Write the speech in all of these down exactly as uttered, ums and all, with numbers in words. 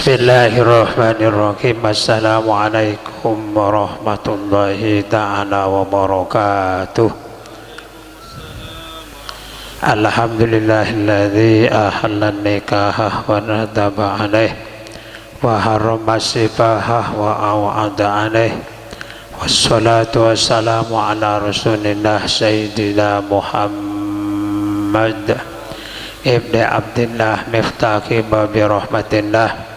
Bismillahirrahmanirrahim. Assalamualaikum warahmatullahi ta'ala wabarakatuh. Alhamdulillahilladzi ahallan nikaha wa nadaba alaih, wa harrama sifaha wa au'ada alaih. Wassalatu wassalamu ala Rasulillah Sayyidina Muhammad ibni Abdillah miftahi babi rahmatillah,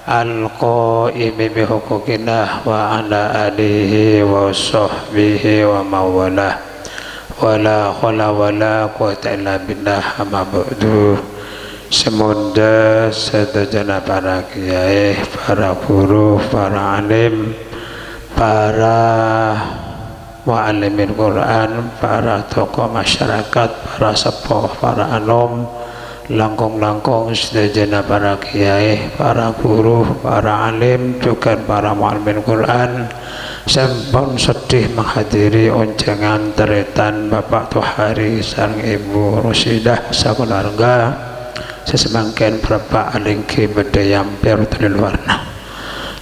al-qaimi bihuquqillah, wa ala alihi wa sahbihi wa mawalah. Wala haula wala quwwata illa billah, amma ba'du. Sè mondhâ sadhâjâna para kiyaè, para ghuru, para alim, para muallimin Quran, para tokoh masyarakat, para seppo, para anom, langkong-langkong sadhâjâna para kiyaè, para ghuru, para alim, jhughân para muallimin Quran, sè ampon seddi menghadiri onjhângan tarètan Bapak Tohari sareng Ibu Rosidah sakeluarga, sè samangkèn bârâmpa alèngghi bâdâ è Ampèr Toliloarna.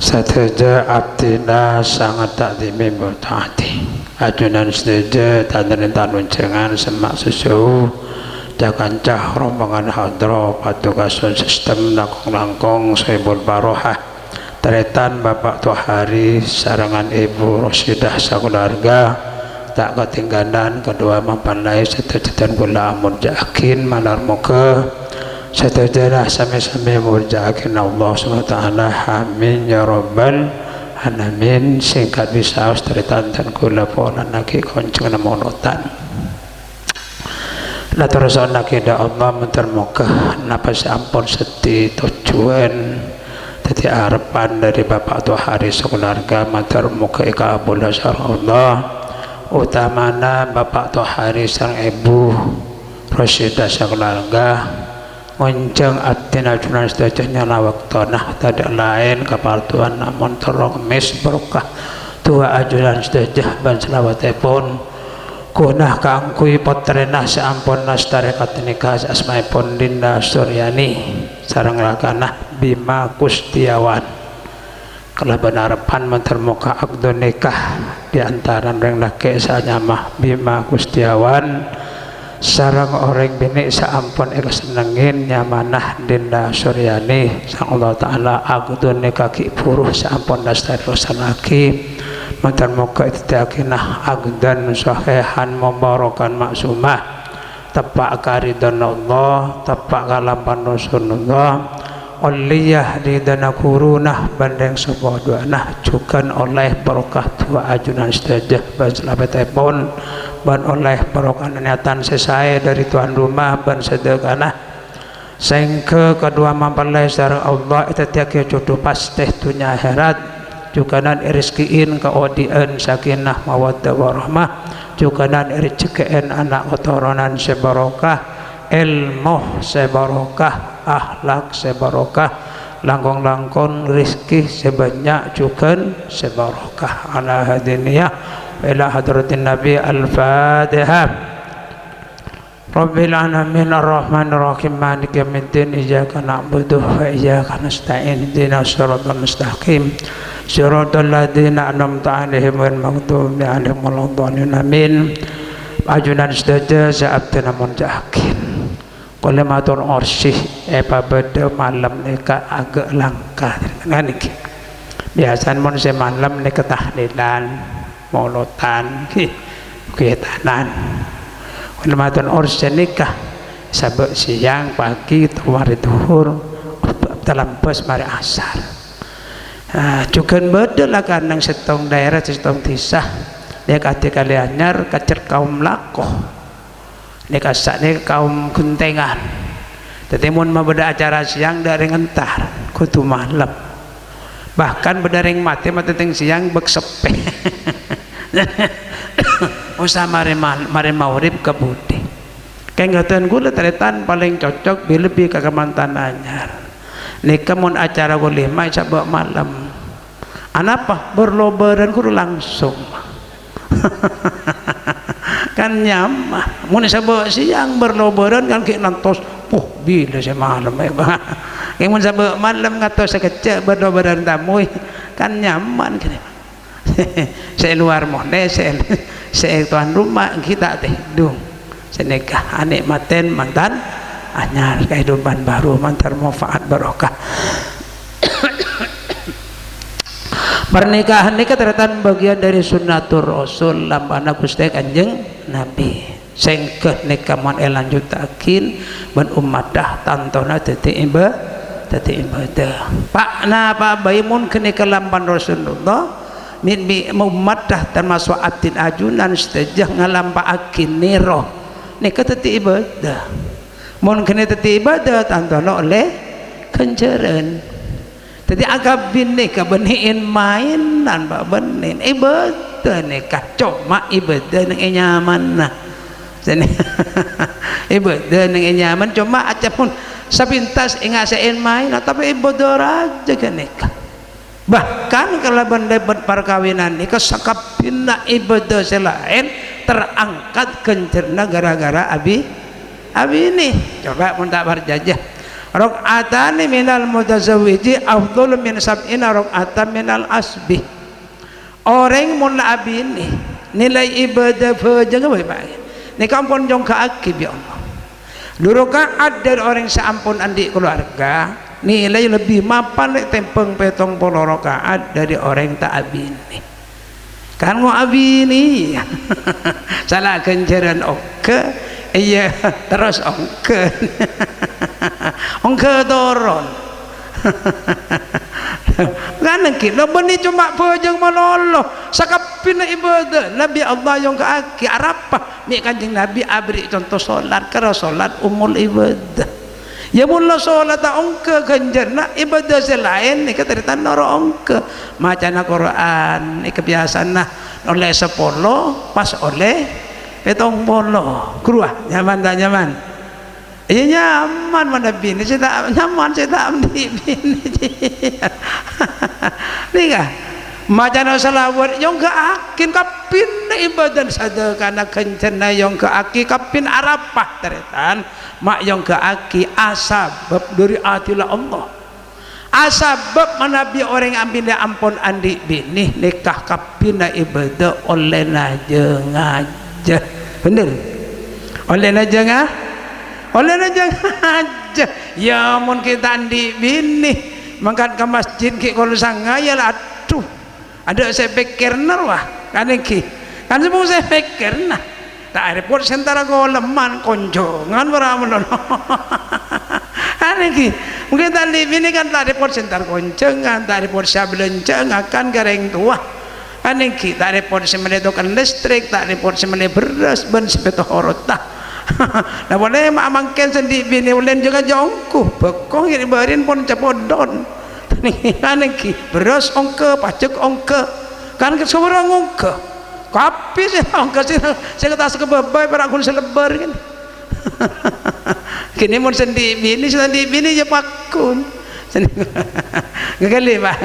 Sadhâjâ abdhina sanget ta'dhimi murtaati. Ajunan sadhâjâ tanèntan onjhângan semma' sejjhâu, ca-kanca rombongan hadroh, patugas sound system, langkong-langkong sohibul paroha. Tarètan Bapak Tohari sarengngan Ibu Rosidah sakeluarga, ta' katèngghâlan kadhuwâ mempelai sadhâjâ dhân kaulâ amoljâ'aghin, malar moghâ sadhâjâna sami-sami moljâ'aghin Allah Subhanahu wa Ta'ala. Amin ya rabbal alamin. Sèngkat bisaos tarètan dhân kaulâ polana ghi' konjhângan monotan. Ator so'on laghi dâ' Allah, mator moghâ napa sè ampon seddi tojjhuwân dhâddhi arebbhân dhâri Bapak Tohari sakeluarga, mator moghâ èkabhulâ sareng Allah, otamana Bapak Tohari sareng Èbhu Rosidah sakeluarga, ngonjhâng abdhina ajunan sadhâjâ nyala bâktona, tadâ' laèn kapartowan namong terro ngemmès barokah du'a ajunan sadhâjâ bân salawatèpon. Ghuna kaangghuy pottrèna sè ampon lastarè ka'dinto nèka, sè asmaèpon Dinda Suryani sareng rakana Bima Gustiawan. Kalabân arebbhân mator moghâ akdun nikah di antarana orèng lakè' sè anyama Bima Gustiawan sareng orèng binè' sè ampon èkasennengngè nyamana Dinda Suryani. Sang Allah Ta'ala akdun nikah ghi' bhuru sè ampon lastarè èlaksanaaghi. Mator moghâ èdhâddhiyâghina akdan shahihan mubarokan ma'sumah. Teppa' ka ridhâna Allah, teppa' ka lampan Rasulullah, ollèya ridhâna ghuruna bân rèng sè padhâna, jhughân ollè barokah du'a ajunan sadhâjâ bân salawatèpon, bân ollè barokah niyatan sè saè dhâri tuan rumah bân sadhâjâna. Saèngghâ kadhuwâ mempelai sareng Allah èdhâddhiyâghi jhudhu pastè dhunnya akhèrat, jhughânan èrèzkiin kaodi'ân sakinah mawaddah warahmah, jhughânan èrèjhekkè'èn ana' katoronan sè barokah, èlmo sè barokah, akhlak sè barokah, langkong-langkong rèzki sè bânnya', jhughân sè barokah. Ala hadhihi niyah, wa ila hadratin Nabi, Al-Fatihah. Rabbil alamin, arrahmanir rahim, maliki yaumiddin, iyyaka na'budu wa iyyaka nasta'in, ihdinas siratal mustaqim, siratal ladzina an'amta 'alaihim, ghairil maghdubi 'alaihim waladdallin. Amin. Ajunan sadhâjâ sè abdhina molja'aghi. Kaulâ mator orsè èpabâdâ malem nèka aghâ' langka. Ngènèka. Biyasana mon sè malem nèka tahlilan. Molotan, hi, kuwètanan. Kaulâ mator orsè nèka, sabâ' sèyang, pagi, to marè dhuhur, talambâs marè asar. Ah, jhughân bâdâ la kanèng sèttong dhaèra, sèttong dhisa, nèka kadhi Kalè Anyar, kacèr kaum lako. Nèka saknèka kaum ghentèngan. Dhâddhi, mon mabâdâ acara sèyang, dâ' rèng entar, kodhu malem. Bahkan bâdâ rèng matè, matè tèng sèyang, bâk seppè. Osa marè mal-, marè maghrib ka budi. Kèngèdhân kaulâ tarètan palèng cocok bi-, lebbi ka kamantan anyar. Nèka mon acara walimah, sabâ' malem. Anapa? Bâr-lobârân kodhu langsung. Kan nyama. Mon sabâ' sèyang bâr-lobârân kan ghi' nantos Oh, bilâ sè malem, è, Bang? È, mon sabâ' malem ngatos sakejjhâ' bâdâ bârân tamoy, kan nyaman, kan, è, Bang? Sè è lowar monè, sè, sè è towan roma, ghi' ta' tèdung. Sanèka anè'matèn mantan anyar, kahidupan baru, mantar manfaat barokah. Pernikahan nèka tarètan bâgiyân dâri sunnatur Rasul, lampana Ghustè Kanjeng Nabi. Sèngghâ nèka mon èlanjuttaghi bân ommaddhâ tantona dhâddhi iba-, dhâddhi ibadah. Pa'-, napa bhâi mon ghânèka lampan Rasulullah, mi-, mi-, ommaddhâ tamaso' abdhina ajunan sadhâjâ ngalampa'aghi nèro, nèka dhâddhi ibadah. Mon ghânèka dhâddhi ibadah, tantona ollè ghânjhârân. Dhâddhi, akabin nèka bânnè en-maènan, Pa', bânnè. Ibâdâ nèka, coma ibâdâ neng è nyamana. Jâ-, ibâdâ neng è nyamana, coma aca pon sapintas ènga' sè en-maènan, tapè ibâdâ rajâ ghânèka. Bahkan kalabân lèbât parkabinan nèka, sakabinna ibâdâ sè laèn terangkat ghânjhârânna ghârâ-ghârâ abi-, abinè. Coba mon ta' parcajâ. Rak'atani minal mutazawwiji afdhalu min sab'ina rak'atan minal asbi. Orèng mon la abinè, nilai ibâdâ bhâjângnga bhâi, Pa'. Nèka ampon èyongghâ'aghi bi' Allah. Du raka'at dâri orèng sè ampon andi' kalowarga, nilai lebbi mapan lè' tèmbhâng pèttong polo raka'at dâri orèng ta' abinè. Kan ngo' abinè, iyâ. Sala ghânjhârân ongghâ, iyâ, terros ongghâ. Ongghâ toron. Kan ènggi, lo bânnè coma bhâjâng malolo. Sakabinna ibâdâ, Nabi Allah èyongghâ'aghi arapa? Mè' Kanjeng Nabi aberri' conto solat, karena solat ummul ibadah. Iyâ, mon la solatta ongghâ ghânjhârânna, ibâdâ sè laèn nèka tarètan noro' ongghâ. Macana Qur'an, nèka biyasana ollè sapolo, pas ollè pèttong polo. Ghuru, ah, nyaman ta' nyaman? Iyâ, nyaman, mon abinè sè ta' nyaman, sè ta' andi' binè. Nèka, macana shalawat, èyongghâ'aghi kabinna ibâdâna, sadhâkana ghânjhârânna èyongghâ'aghi kabin arapa, tarètan? Ma' èyongghâ'aghi asabâb dâri adilla Allah. Asabâb manabi orèng abinè ampon andi' binè, nèka kabinna ibâdâ ollèna jâ-ngajâ. Bhender? Ollèna jâ-nga-, ollèna jâ-ngajâ. Iyâ, mon ghi' ta' andi' binè, mangkat ka masjid ghi' kol sanga, iyâ la, adhu. Adâ' sè èpèkkèrana rowa, kan ènggi. Kan sè mong sè èpèkkèrana. Ta' repot sè entara kolemman, konjhângan para' mellon. Kan ènggi. Mungkin ta' andi' binè kan ta' repot sè entar konjhângan, ta' repot sè abâlânjhâ ngakan ka rèng towa. Kan ènggi, ta' repot sè mellè token listrik, ta' repot sè mellè bherrâs bân sè pètto horot, ta. Lah, polè ma' mangkèn sè andi' binè ollèna jâ-ngajâ ongghu, bhâko ngèrèng bâri'na pon capodon. Kan ènggi, bherrâs ongghâ, pajhâk ongghâ. Kan sowara ongghâ. Kabbhi sè ongghâ sè, sè kertas kebâbâ para' ghun sè lebbâr kan. Kènè mon sè andi' binè, sè andi' binè iyâ pagghun. Ngaghâli, Pak.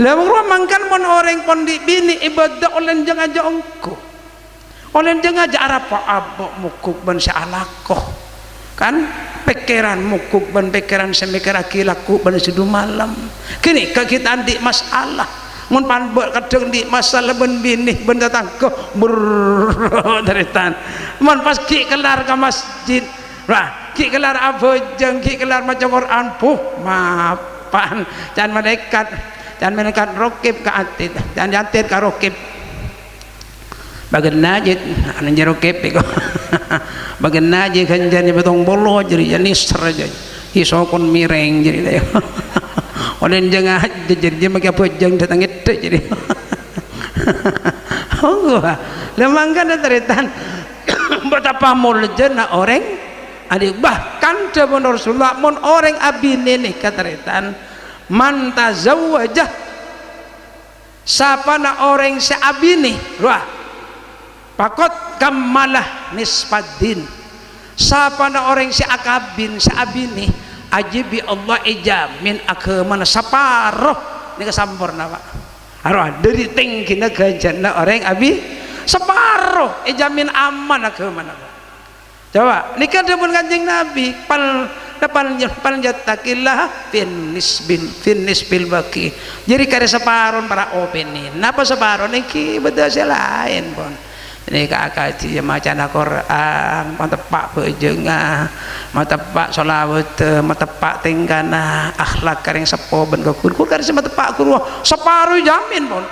Lah, rowa mangkana mon orèng pon andi' binè, ibâdâ ollèna jâ-ngajâ ongghu. Ollèna jâ-ngajâ arapa? Abâ' mogok bân sè alako. Kan? Pèkkèran mogok bân pèkkèran sè mèkkèrraghi lako bân sè du malem. Ghânèka ghi' ta' andi' masalah. Mon pan bâ' kadhâng andi' masalah bân binè, bân tatangghâ, brrrr, tarètan. Mon pas ghi' kellar ka masjid, wah, ghi' kellar abhâjâng, ghi' kellar maca Qur'an, buh, mapan. Can malaèkat, can malaèkat Rokib ka Atid, can Atid ka Rokib. Bâgânna jâ, anu jâ Rokib èko. Bâgânna jâ ghânjhârânna pèttong polo jârèya nèser jâ. Isokon mèrèng jârèya. Ollèna jâ-ngajâ jârèya makè abhâjâng dâteng èdhâ jârèya. Ongghu, Pak. Lah mangkana tarètan. Betapa moljâna orèng andi', bahkan dhâbuna Rasulullah, mon orèng abinè nèka tarètan, "Man tazawwaja," sapana orèng sè abinè, rowa, "faqad kammala nisfaddin." Sapana orèng sè akabin, sè abinè, ajiyâ bi' Allah èjhâmin aghâmana saparo nèka samporna, Pak. Arowa, dâri tèngghina ghânjhârânna orèng abi-, saparo èjhâmin aman aghâmana, Pak. Coba, nèka dhâbuna Kanjeng Nabi, "Fal, fal, fal yattaqillaha fin nisbil, fin nisbil baqi." Jârèya karè saparon para opènè. Napa saparon? Èngghi bâdâ sè laèn, pon. Nèka akadhi macana Qur'an, mateppa' bhâjângnga, mateppa' shalawat, mateppa' tèngkana, akhlak ka rèng seppo bân ka ghuru. Ghuru karè sè mateppa' ghuru, saparo èjhâmin, pon.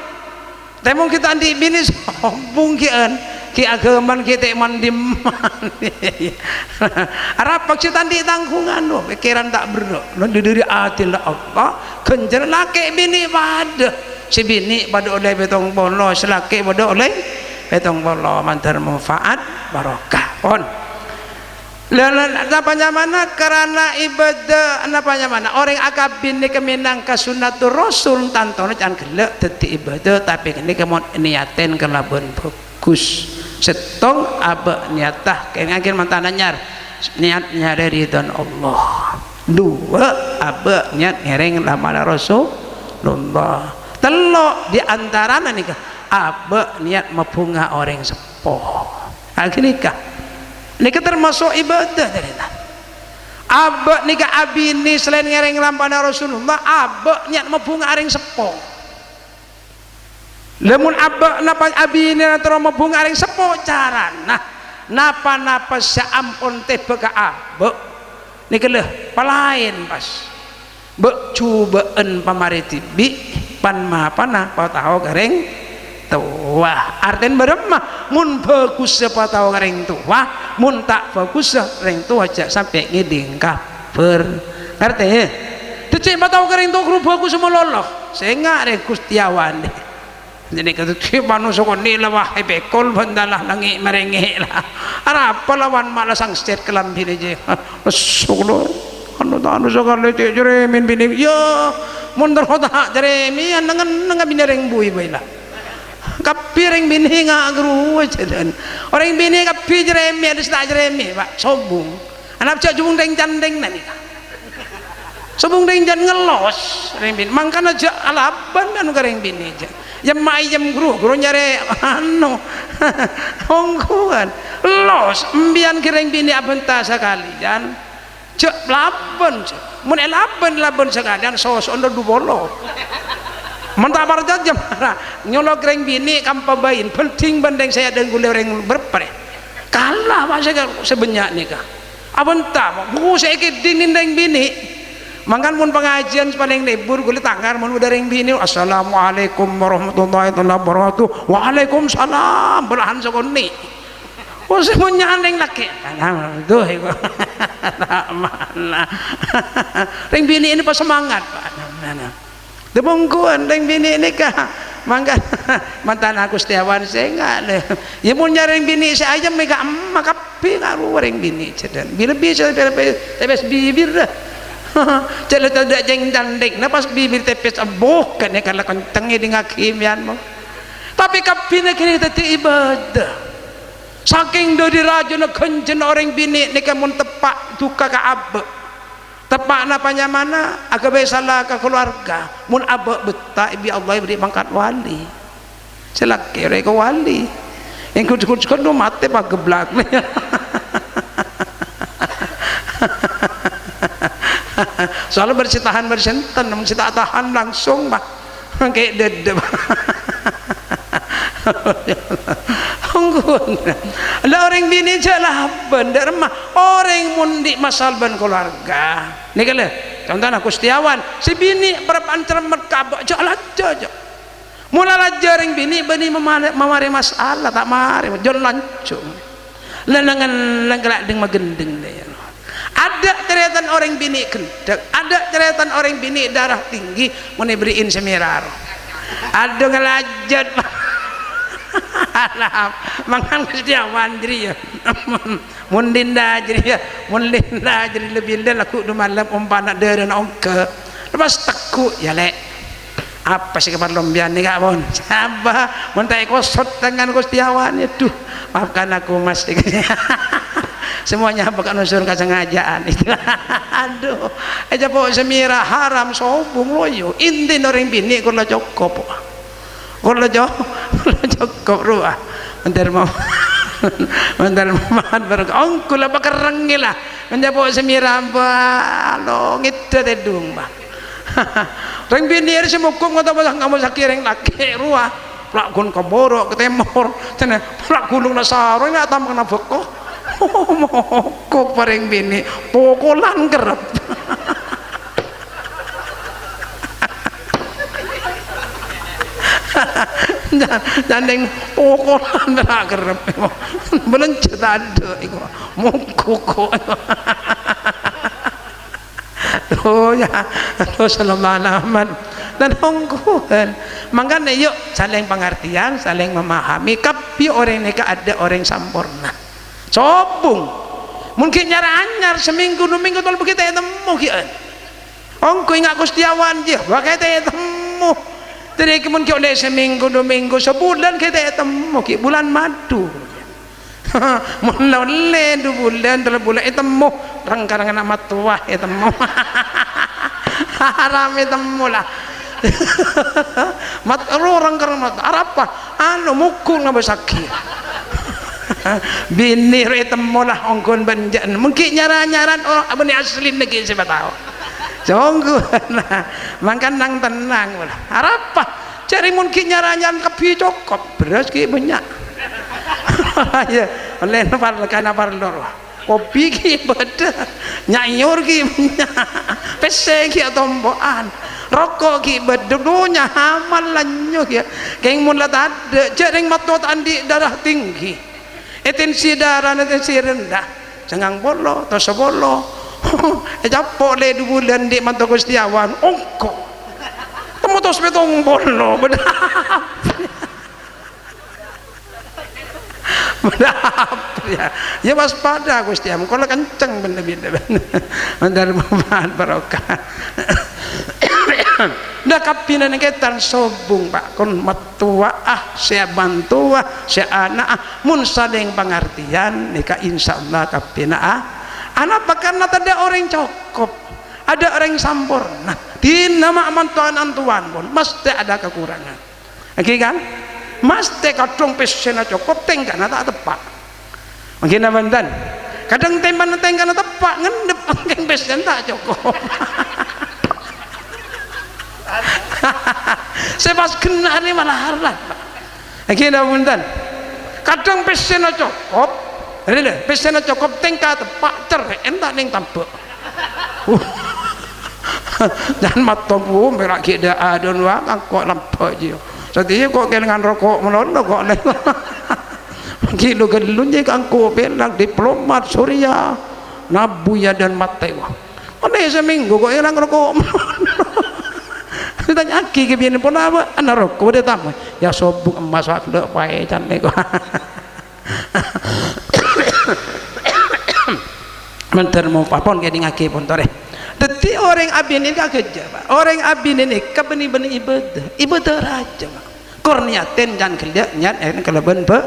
Tèmong ghi' ta' andi' binè sombong ghi'ân, ghi' aghâman ghi' tè' man-dimman. Arapa sè ta' andi' tangghungan, wah, pèkkèran ta' berrâ'. Lha dhâri adilna Allah, ghânjhârân lakè' binè padâ. Sè binè' padâ ollè pèttong polo, sè lakè' padâ ollè pèttong polo, mandhâr manfaat barokah. Pon. Lha, lha, napa nyamana? Karana ibadah, napa nyamana? Orèng akabin nèka mènangka sunnatur Rasul, tantona can ghellâ' dhâddhi ibadah, tapè ghânèka mon niyatèn kalabân bhâghus. Sèttong, abâ' niyata, kèng-, kèngèng mantana nyar, niyat nyarè ridhâna Allah. Duwâ', abâ' niyat ngèrèng lampana Rasulullah. Tello', di antarana nèka, abâ' niyat mabhunga orèng seppo. Nah, ghânèka. Nèka tamaso' ibadah, tarètan. Abâ' nèka abinè salaèn ngèrèng lampana Rasulullah, abâ' niyat mabhunga orèng seppo. Lamon abâ' napa abinèna terro mabhunga orèng seppo, carana napa-napa sè ampon tèbâ ka abâ', nèka la palaèn pas. Bâ'-jubâ'ân pamarè dhibi', pan-mapana patao ka rèng towa. Artèna bârâmma? Mon bhâghussa patao ka rèng towa, mon ta' bhâghussa rèng towa jhâ' sampè' ngèdhing kabhâr. Ngartè? Dhâddhi patao ka rèng towa ghuru bhâghussa malolo. Sènga' rè Ghustè awan. Jârèya kadhi manossa kènè' la wah èpèkol bân ta' la ngè'-marèngè' la. Arapa lawan ma' la sangset kalambhina jâ. Masuk lo. Anu ta' anu sakalè cè' jârèmèn binè. Yâ, mon terro ta' jârèmèn, neng-enneng binè rèng buwi bhâi la. Kabbhi rèng binè nga' ghuru jhâdhân. Orèng binè kabbhi jârèmèn, adâ' sè ta' jârèmèn, Pak. Sombong. Ana' jhâ' jhubung dhing-candhing nèka. Sobung dhing-candhing ngellos rèng binè'. Mangkana jhâ' alabân anu ka rèng binè' jhâ'. Yem-mayem ghuru, ghuru nyarè anu. Ongghuwân. Los, embiyan ghi' rèng binè' abhânta sakalèyan. Jhâ' labân, jhâ'. Mon èlabân, labân sakalèyan, soso'na du polo. Mon ta' parcajâ, mara nyolok rèng binè' kampa bâin, bhândhing bân rèng sè adhâng ghulâ rèng bârâmpa rè. Kala, Pak, sè, sè bânnya' nèka. Abhânta, Bu, sè èkèdhing nèng binè'. Mangkana mon pangajiân sè palèng lebur, ghulâ tangar mon bâdâ rèng binè', "Assalamualaikum warahmatullahi taala wabarakatuh." "Waalaikumsalam." Bâlâhân sakonè'. Oh, sè mon nyalèng lakè'. Aduh, iku. Ta' mala. Rèng binè' nèka pas semangat, Pak. Nah, nah. Dâ' bungkuan rèng binè' nèka. Mangkana mantana Ghustè awan sènga', lè. Yâ, mon nyarè rèng binè' sè ayem nèka emma kabbhi karo rèng binè' jhâdhân. Bilâ bisa tepes, tepes bibir, dâ. Jhâ' la tadâ' cèng-candhingna pas bibir tepes, embuh, kènè' kala kenceng ngèdhingaghi mèyan, mo. Tapè kabbhina kènè' dhâddhi ibadah. Sakèng dhâri rajâna ghânjhârânna orèng binè' nèka mon teppa' duka ka abâ'. Teppa'na panyamana, aghâbây sala ka kalowarga. Mon abâ' bettah, bi' Allah èberri' pangkat wali. Sè lakè' rè ko wali. Èngko' jhukut-jhukut no matè pageblak. Soalnya bâr sè tahan, bâr sè enten, mon sè ta' tahan langsung, Pak. Kè' dhâddhâ'. Ongghuwân. La orèng binè' jhâ' labân, dâ' remma. Orèng mon andi' masalah bân kalowarga. Nèka lè, contona Ghustè awan. Sè binè' parap ancremmet ka abâ', jhâ' lajâ, jhâ'. Mon la lajâ rèng binè' bânnè mamarè, mamarè masalah, ta' marè, jhâ' lanjhung. Lè-, lèng-ngellèng kala' dhing-maghendhing, lè. Adâ' carètana orèng binè' ghendhek, adâ' carètana orèng binè' darah tinggi, mon èberri'in sè mèra. Adhu, ngalajât. Alah, mangkana Ghustè awan jârèya. Mon Linda jârèya, mon Linda jârèya lebbi Linda lagghu' du malem ompana dârâna ongghâ. Lepas tegghu', yâ, Lè'. Apa sè kaparlo mbiyan nèka, pon? Saba, mon ta' èkosot tangan Ghustè awan, aduh, maafkan aku, Mas. Semuanya bukan unsur kesengajaan itu. Aduh, èjhâ' po' sè mèra haram, sobung, loyo. Intina orèng binè' ghulâ cokop. Ghulâ co-, ghulâ cokop rowa. Mandhâr mau. Mandhâr man barokah. Ongghu la pakerrengngè la. Menjapo sè mèraba lo ngèdhâ tèdung, Bang. Rèng binè' rè sè mokok ngoto pas ngamo sakè' rèng lakè' rowa. Pla' ghun ka bârâ' ka tèmor. Jâna pla' ghulung na sarong na tamang na bhâko. Mokok parèng binè'. Pokolan kerrep. Jâ-, jândeng pokolan ra kerrep. Belenjâ tadâ' iku. Mongko kok. Oh ya, Rasulullah Muhammad. Dan ongghuwân. Mangkana, yuk, saling pengertian, saling memahami. Kabbhi orèng nèka adâ' orèng samporna. Sobung. Mon ghi' nyara anyar, seminggu, du minggu, tolè bâgi ta' ètemmo ghi'ân. Ongghu enga' Gusti Awan, jiyâ, bâ' ghi' ta' ètemmo. Dhâri ghi' mon ghi' ollè seminggu, du minggu, sabulân ghi' ta' ètemmo, ghi' bulân madu. Mon la ollè du bulân, tello bulân ètemmo, rèng-karèngnga mattowa ètemmo. Haram ètemmo la. Mat-, ro rèng-karèngnga mat-, arapa? Anu, mokok ngabâsaghi. Binè ro ètemmo la, ongghuwân bân jâ-, mon ghi' nyara-nyara, oh, abânnè aslina ghi' sapa tao. Songghu. Mangkana nang-tennang, arapa? Jârèng mon ghi' nyara-nyara kabbhi cokop, bherrâs ghi' bânnya'. Iyâ, ollè napar-, kana parlo. Kopi ghi' bâdâ, nyayor ghi' bânnya', pèssè ghi' atompo'an, roko' ghi' bâdâ, dhunnya amal lanyok ya. Kèng mon la tadâ', jârèng mattowa ta' andi' darah tinggi. È tensi darana tensi rendah, sangang polo, atau sapolo. Ècapo' lè du bulân andi' manto Gusti Awan, ongko. Temo tos pètong polo, bâdâ. Bâdâ apa ya? Ya waspada, Gusti, mengko la kenceng bân-, bân-, bân-, mandhâr manfaat barokah. Nah, kabbhina nèkètan sobung, Pak. Kon mattowa, ah, sè abântowa, sè ana'a, mon salèng pangartèyan, nèka insyaallah kabbhina, ah. Anapa? Karna tadâ' orèng cokop, adâ' orèng samporna. Dina ma' mantowan-antowan pon, mastè adâ' kakorangan. Èngghi, kan? Mastè kadhâng pèssèna cokop, tèngkana ta' teppa'. Èngghi napa bhunten? Kadhâng tèmpan tèngkana teppa', ngendhep, kèng pèssèna ta' cokop. Sè pas ghenna' rè malarat, Pak. Èngghi napa bhunten? Kadhâng pèssèna cokop, rè, pèssèna cokop, tèngka teppa', cerrè'en ta' neng tambâ'. Jhân matto bu, mèra' ghi' dâ' adon wa, kangko lambâ' jiyâ. Satèya ko' kènengan roko' malolo ko' lè. Ghi' lo-ghâllu jiyâ kangko pèlak diplomat Suriah. Nabu ya dan matè wa. Onè samènggu ko' èlang roko' malolo. Ètanya'aghi ka binè ponapa, ana roko' dâ' tamoy. Ya sobung emmas wa ghellâ' paècan nèko. Mandhâr mopa pon kèdingngaghi pon torè. Dhâddhi orèng abinè nèka ghâjâ, Pak. Orèng abinè nèka bânnè-bânnè ibâdâ. Ibâdâ rajâ, Pak. Kor niyatèn can ghellâ' niyat kalabân bâ-,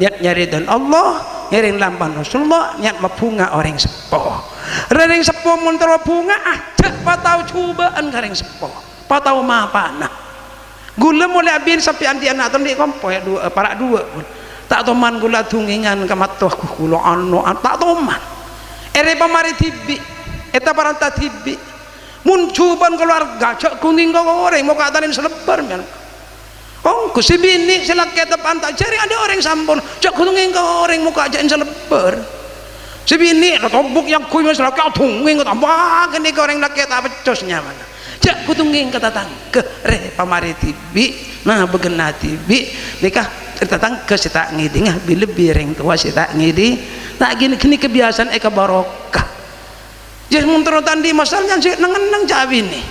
niyat nyarè ridhâna Allah, ngèrèng lampan Rasulullah, niyat mabhunga orèng seppo. Rè-, rèng seppo mon terro bhunga, ah, jhâ' patao jhubâ'ân ka rèng seppo. Patao mapana. Ghulâ molaè abin sampè' andi' ana' tondi' kompoy, duwâ', para' duwâ', pon. Ta' toman ghulâ adhungèngan ka mattowa, ghu, ghulâ ano, an-, ta' toman. Èrè pamarè dhibi', ètaparanta dhibi'. Mon jhubâ'ân kalowarga, jhâ' ghun ngèngko orèng, moka' tanèn salebbâr, mèn. Ongghu sè binè' sè lakè' teppa'an ta' jhârèng adâ' orèng sampon, jhâ' ghun ngèngko orèng, moka' jhâ' salebbâr. Sè binè' la tobuk yagguy, mon sè lakè' adhungèng, tambâ kènè' ka orèng lakè' ta' peccos nyamana. Jhâ' kodhu ngèng ka tatangghâ, rè, pamarè dhibi', na bâghenna dhibi', nèka rè tatangghâ sè ta' ngèdingngâ, bi-, lebbi rèng towa sè ta' ngèding, ta' ghi-, ghânèka kabiyasaan èkabarokah. Yâ, mon terro ta' andi' masalah, sè neng-enneng ca' binè'.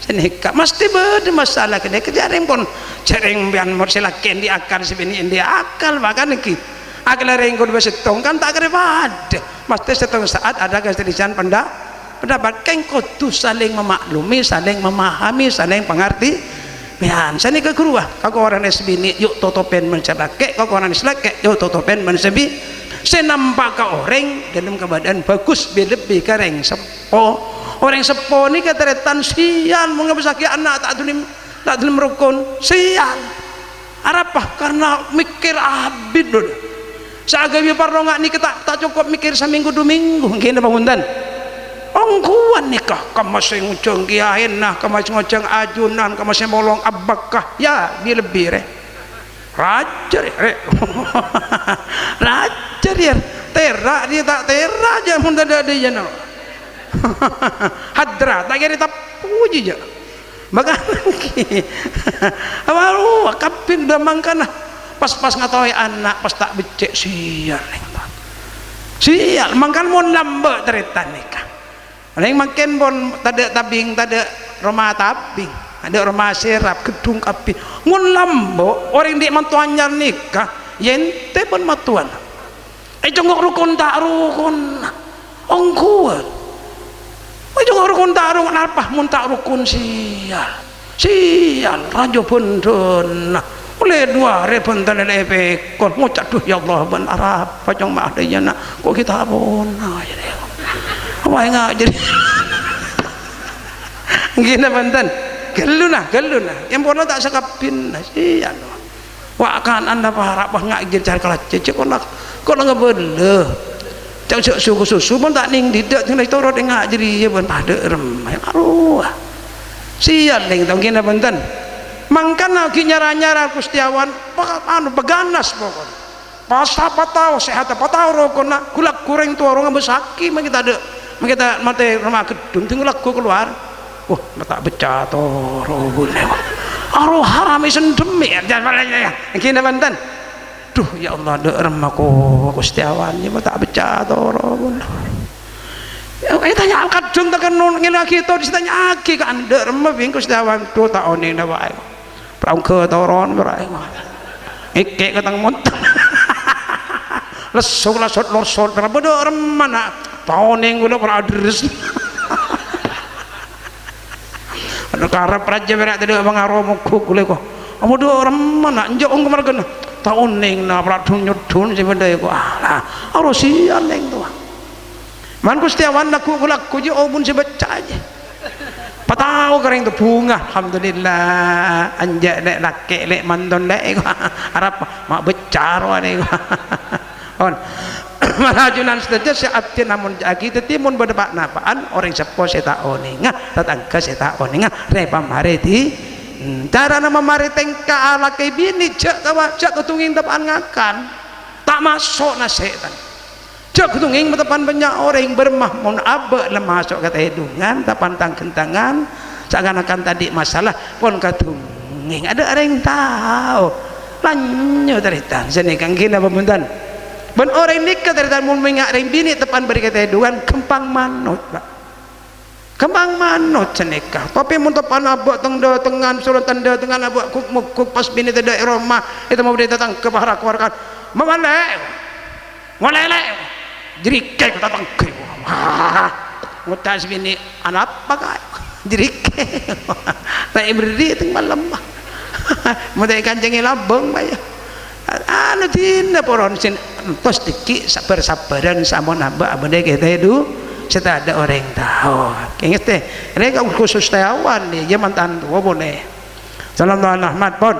Sè nèka, mastè bâdâ masalah ghânèka, jhârèng pon, jhârèng bân mon sè lakè' andi' akal, sè binè' andi' akal, makana ghi-, akalla rèng kodhu settong kan ta' karè padâ. Mastè settong sa'at adâ' kasellisiyân penda-, pendapat, kèng kodhu saling memaklumi, saling memahami, saling pangartè. Mèyan, sanèka ghâruwa, kakorangna sè binè', yu' totopèn bân sè lakè', kakorangna sè lakè', yu' totopèn bân sè bi-, sè nampa ka orèng, dâlem kabâdâ'ân bhâghus, bi-, lebbi ka rèng seppo. Orèng seppo nèka tarètan sial, mon ngabâsaghi ana' ta' dhuli, ta' dhuli rokon, sial. Arapa? Karna mèkkèr abit, Lho. Saghâbây parlo nga' nèka ta', ta' cokop mèkkèr samènggu du mènggu, ngghi napa bhunten? Ongghuwân nèka, kemma sè ngojhâng kèyaèna, kemma sè ngojhâng ajunan, kemma sè molong abbhâkka, ya, bi-, lebbi rè. Rajâ rè, rè. Rajâ rè, tèra' rè ta' tèra' jâ' mon tadâ' dhiyâna. Hadra, ta' kèra tapojhi jâ'. Maka, waduh, kabbhi dâ' mangkana. Pas-pas ngataowè ana', pas ta' beccè', sial, nèng, to. Sial, mangkana mon lambâ' tarètan nèka. Nèng mangkèn pon tadâ' tabing, tadâ' roma tabing, tadâ' roma sèrap, ghedhung kabbhi. Mon lambâ', orèng dhi' manto anyar nèka, yè èntè bân mattowana. È congok rokon ta' rokon. Ongghuwân. È congok rokon ta' rokon, arapa mon ta' rokon, sial. Sial, rajâ bhândhâna. Ollè du arè bhândhâna lè pèkol. Ngoca', "Dhu, ya Allah, bân arapa cong ma'lè ya, na'? Ko' ghi' ta' pona, ya, deh." Apa enga' jadi? Ngghi, napa bhunten? Ghâllu, na, ghâllu, na. Yang pona ta' sakabbhina, sial. Wa' kana'na para' pas nga' jârèya car kalajjhâ, jâ' kola, kola ngabâlâ. Jâ', jâ' suku susu mon ta' nèng dhidhâ', sè torot enga' jârèya bân padâ rem. Ya Allah. Sial, nèng, to, ngghi napa bhunten? Mangkana ghi' nyara-nyara Ghustè awan, pa-, anu, paganas pokok. Pas patao, sèhat patao rokonna, ghulâ-ghu orèng towa rowa ngabâsaghi, mangkè tadâ', mangkè ta' matè roma ghedhung, ding ghulâ-ghu kalowar. Wah, ma' ta' becca toro, bun. Aro haram èsendhemmè, ya, ya, ya, ya. Ngghi napa bhunten? Dhu, ya Allah, dâ' remma ko, Ghustè awan, ya, ma' ta' becca toro, bun. Ya, ètanya'an kadhung ta' kennèng ngèlangaghi to, ètanya'aghi ka dâ' remma bhing Ghustè awan, dhu, ta' onèng napa aè. Praongghâ toron, pra-, èkè' ka tang montor. Lesso lasot-losot, pra-, bâdâ remmana. Ta' onèng ghulâ pra' adres. Ana karep rajâ pèra' tadâ' pangaro mogok ghulâ ko. Bâdâ remmana, enjâ' ongghu marghâna. Ta' onèng na pra' dhun-nyodhun sè bâdâ ko. Alah, aro sial nèng towa. Man Ghustè awan lagghu' lagghu' jâ' omun sè becca jâ. Patao ka rèng tebunga, alhamdulillah. Enjâ' lè' lakè', lè' manton, lè', arapa ma' becca rowa nèko. On. Mara ajunan sadhâjâ sè abdhina mon jâ'âghi, dhâddhi mon bâdâ pa'-napa'an, orèng seppo sè ta' onènga, tatangghâ sè ta' onènga, rè pamarè dhi-, hmm, carana mamarè tèngka alakè binè, jâ' kawa-, jâ' kadhungèng teppa'an ngakan. Ta' maso' nasè'tan. Jâ' ghâdhungèng mateppan bânnya' orèng bârâmma mon abâ' la maso' ka tèdungan, tapantang-ghentangan, sakan-akan tadâ' masalah, pon kadhungèng. Adâ' orèng tao. Lanyo tarètan, sanèka ngghi napa bhunten? Bân orèng nèka tarètan mon mènga' rèng binè' teppan bâri' ka tèdungan, ghâmpang manot, Pak. Ghâmpang manot sanèka. Tapè mon teppan abâ' teng-dâtengngan, soro teng-dâtengngan abâ' guk-moguk pas binè tadâ' è roma, ètemmo bi' tatangghâ para keluarga. Mawalè. Mawalè. Jârèkè tatangghâ. Wah. Ngoca' sè binè, "Anapa, Ka'?" Jârèkè. Ta' èberri' teng malem. Mon ta' èkancèngè labâng, Pak, ya. Anu dina poron sè entos dhâggi' sabbhâr-sabbhârân sampon abâ' abâdâ kètè du sè tadâ' orèng tao. Kèngèng tè, rèng khusus tè awan, ya, mantan towa polè. Sallallahu alaihi Muhammad pon.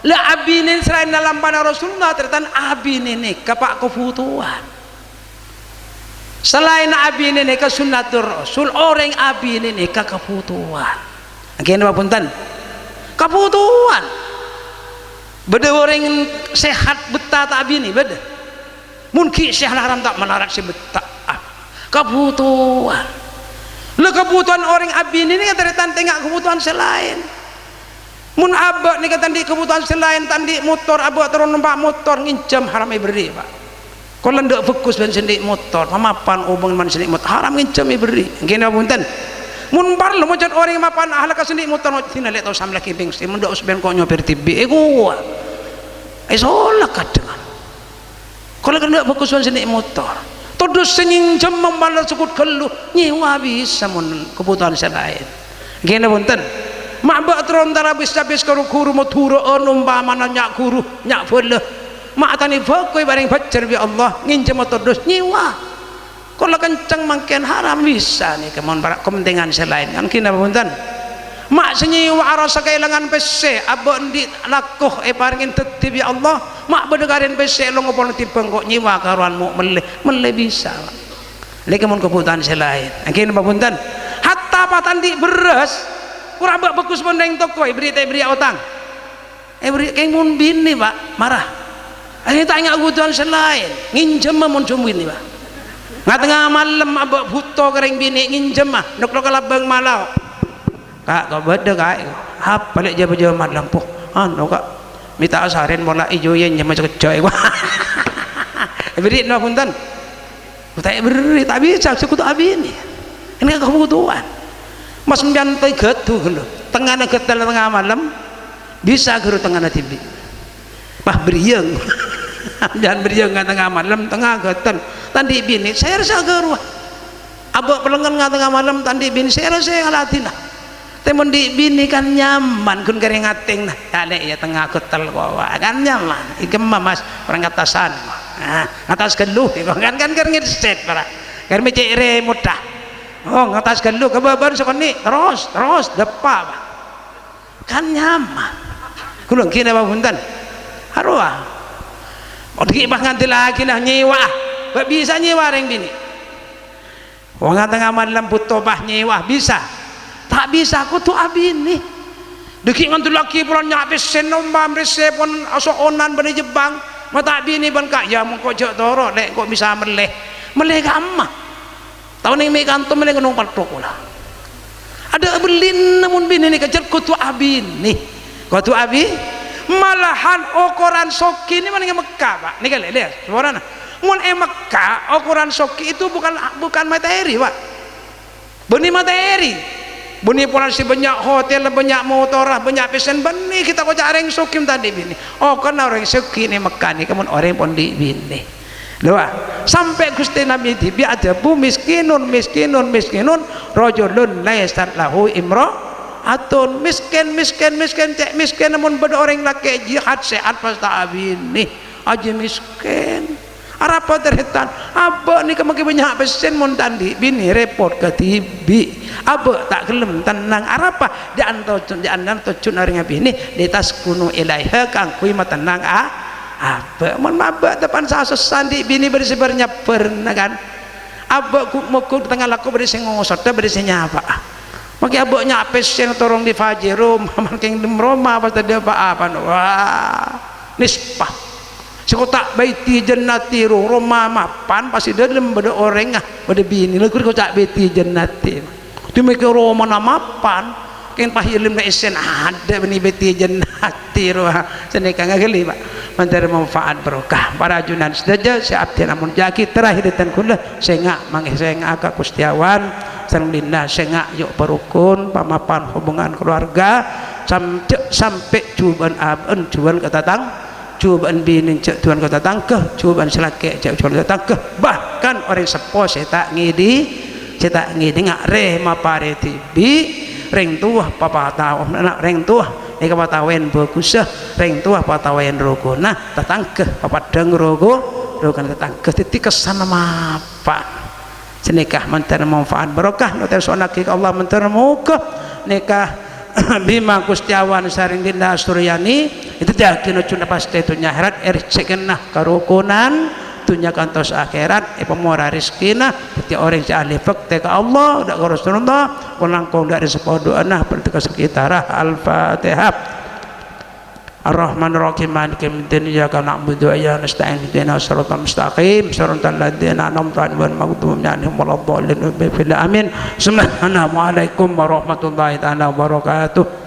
La abinè salaènna lampana Rasulullah, tarètan abinè nèka pa' kabhutowan. Salaènna abinè nèka sunnatur Rasul, orèng abinè nèka kabhutowan. Ngghi napa bhunten? Kabhutowan. Bâdâ orèng sehat bettah ta' abinè? Bâdâ. Mon ghi' sehat haram ta' malarat sè bettah. Ah, kabhutowan. La kabhutowan orèng abinè nèka tarètan tènga' kabhutowan sè laèn. Mon abâ' nèka ta' andi' kabhutowan sè laèn, ta' andi' motor, abâ' terro nompa' motor, ngènjhâm haram èberri', Pak. Kaulâ endâ' bhâghus bân sè andi' motor, mamapan obâng bân sè andi' motor, haram ngènjhâm èberri'. Ngghi napa bhunten? Mon parlo mojhât orèng mapan ahlakka sè andi' motor, mojhât dina lè' tao samlaghi bengsi, mon endâ' usbèn ko' nyopèr dhibi', èkowa. Èsolak kadhângan. Kaulâ kan endâ' bhâghus bân sè andi' motor. Todus sè ngènjhâm mamapan sokot ghâllu, nyèwa bisa mon kabhutowan sè laèn. Ngghi napa bhunten? Ma' bâ' terro antara bis-abis karo ghuru Madhurâ'ân, ompamana nya' ghuru, nya' bhâlâ. Ma' tanè bhâko èparèng bhâjjhâr bi' Allah, ngènjhâma todus nyèwa. Kaulâ kencèng mangkèn haram bisa nèka mon para' kapentingan sè laèn. Kan ghi napa bhunten? Ma' sè nyèwa arassa kaèlangan pèssè, abâ' andi' lako èparèngè dhâddhi bi' Allah, ma' bâdâ karèn pèssè longo polong tèmbhâng ko' nyèwa karowan mo' mellè, mellè bisa, Pak. Lèkè mon kabhutowan sè laèn. Èngghi napa bhunten? Hatta pas ta' andi' bherrâs, kor abâ' bhâghus bân rèng toko, èberri' ta' èberri' otang. Èberri' kèng mon binè, Pak, mara. Akhèrra ta' enga' kabhutowan sè laèn, ngènjhâmma mon jhung binè, Pak. Nga-tengnga malem abâ' bhuto ka rèng binè, ngènjhâmma, nok-nok ka labâng malao. "Ka', ko' bâdâ, Ka'." "Apa lè' jhâ-bâjâ malem, Po?" "Anu, Ka', mènta'a sarèn mola ijo yè nyemma sakejjhâ', Ka'." Èberri' napa bhunten? Ko' ta' èberri', ta' bisa, sè kodhu abinè. Ini kabhutowan. Mas sampèyan ta' ghâdhu ghâllu. Tengngana ghâtel tengnga malem, bisa ghâru tengngana dhibi'. Wah, bâriyâng. Sampèyan bâriyâng nga-, tengnga malem, tengnga ghâtel. Ta' andi' binè, sèra sè aghâruwa. Abâ' pèlengngen nga-, tengnga malem, ta' andi' binè, sèra sè ngaladhinah. Tè mon andi' binè kan nyaman, ghun karè ngatèng, nah. Ya, Lè', ya, tengnga ghâtel ko', wah, kan nyaman. Èghemma, Mas, korang ngatasan. Nah, ngatas ghâllu, kan, kan, kan ngèdset, para. Kan mè' cè' remot, dah. Oh, ngatas ghâllu, kabâbâna sakonè', terros, terros, dâpa', Pak. Kan nyaman. Ghulâ ghi napa bhunten? Arowa. Oh, dâggi' pas ngandellaghi, nah, nyèwa. Bâ' bisa nyèwa rèng binè. Wong nga-, tengnga malem bhuto pas nyèwa, bisa? Ta' bisa, kodhu abinè. Dâggi' ngandellaghi polana nya' pèssè nomba, pèssè pon aso'onan bâdâ è Jepang. Ma' ta' binè bân ka', "Ya, mongko jhâ' toro', Lè', ko' bisa mellè." Mellè ka'emma. Tao neng mè' kanto mellè ngonong palthok pola. Adâ' bellina mon binè nèka jhât kodhu abinè. Kodhu abi-, malahan okoran soghi nè mon è Mekka, Pak. Nèka lè, lè, saporana. Mon è Mekka, okoran soghi itu bukan, bukan materi, Pak. Bânnè materi. Bânnè polana sè bânnya' hotel, bânnya' motorra, bânnya' pèssèna, bânnè ghi' ta' koca' rèng soghi mon ta' andi' binè. Okoranna orèng soghi nè Mekka nèka mon orèng pon andi' binè. Lho, ah, sampè' Ghustè Nabbhi dhibi' adhâbu, "Miskinun, miskinun, miskinun, rajulun laisat lahu imra'atun." Miskin, miskin, miskin, cè' miskin, mon bâdâ orèng lakè' jihad sèhat pas ta' abinè. Ajâ miskin. Arapa tarètan? Abâ' nèka maghi bânnya' pèssèna mon ta' andi' binè rèpot kadhibi'. Abâ' ta' ghellem tennang. Arapa? Jhâ' anto-, jhâ' anto-, tojjhuna orèng abinè, "Litaskunu ilaiha," kaangghuy matennang a-, abâ'. Mon abâ' teppan sa-, sossa andi' binè bâdâ sè bâr-nyabbârna, kan? Abâ' gu-, moggu' tengnga lako bâdâ sè ngosodhâ, bâdâ sè nyapa'a. Maghi abâ' nya' pèssèna torong dhi Fajero, man kèng dhem roma pas tadâ' pa-apana. Wah, nispa. Sè koca' baiti jannati ro-, roma mapan, pas è dâlem bâdâ orèngnga, bâdâ binè, lha ghuru koca' baiti jannati. Dimèkè romana mapan, kèng pas è dâlem ka'essèna adâ' bânnè baiti jannati ro. Sanèka ngaghâli, Pak. Mandhâr manfaat barokah. Para ajunan sadhâjâ sè abdhina amolja'aghi, terakhir dhâteng kaulâ, sènga' mangkè sènga' ka Ghustè Awan, sareng Linda sènga' yu' parokon, pamapan hubungan keluarga, sam-, jhâ' sampè' jhubâ'ân abâ'ân jhuwâl ka tatang-, jhubâ'ân binè jhâ' jhuwâl ka tatangghâ, jhubâ'ân sè lakè' jhâ' jhuwâl ka tatangghâ, bahkan orèng seppo sè ta' ngèdhi-, sè ta' ngèdhinga rè maparè dhibi', rèng towa papa tao-, rèng towa nèka pataowèn bhâghussâ, rèng towa pataowèn rokona, tatangghâ papaddhâng roko-, rokona tatangghâ. Dhâddhi kèsana mapa. Sanèka mandhâr manfaat barokah, noter so'onnaghi ka Allah mandhâr moghâ nèka Bima Gustiawan sareng Dinda Suryani, èdhâddhiyâghi nojjhuna pastè dhunnya akhèrat, èrjhekkèna karokonan, dhunnya kantos akhèrat, èpamora rejhekkèna, dhâddhi orèng sè ahli bhâktè ka Allah, dâ' ka Rasulullah, kon-langkong dâ' rèng seppo du'âna, bhârâ' ka sakètarra. Al-Fatihah. Ar-Rahmanir Rahim, Maliki Yaumiddin, Iyyaka na'budu wa iyyaka nasta'in, Ihdinas siratal mustaqim, siratal ladzina an'amta 'alaihim, ghairil maghdubi 'alaihim waladdallin. Amin. Assalamualaikum warahmatullahi taala wabarakatuh.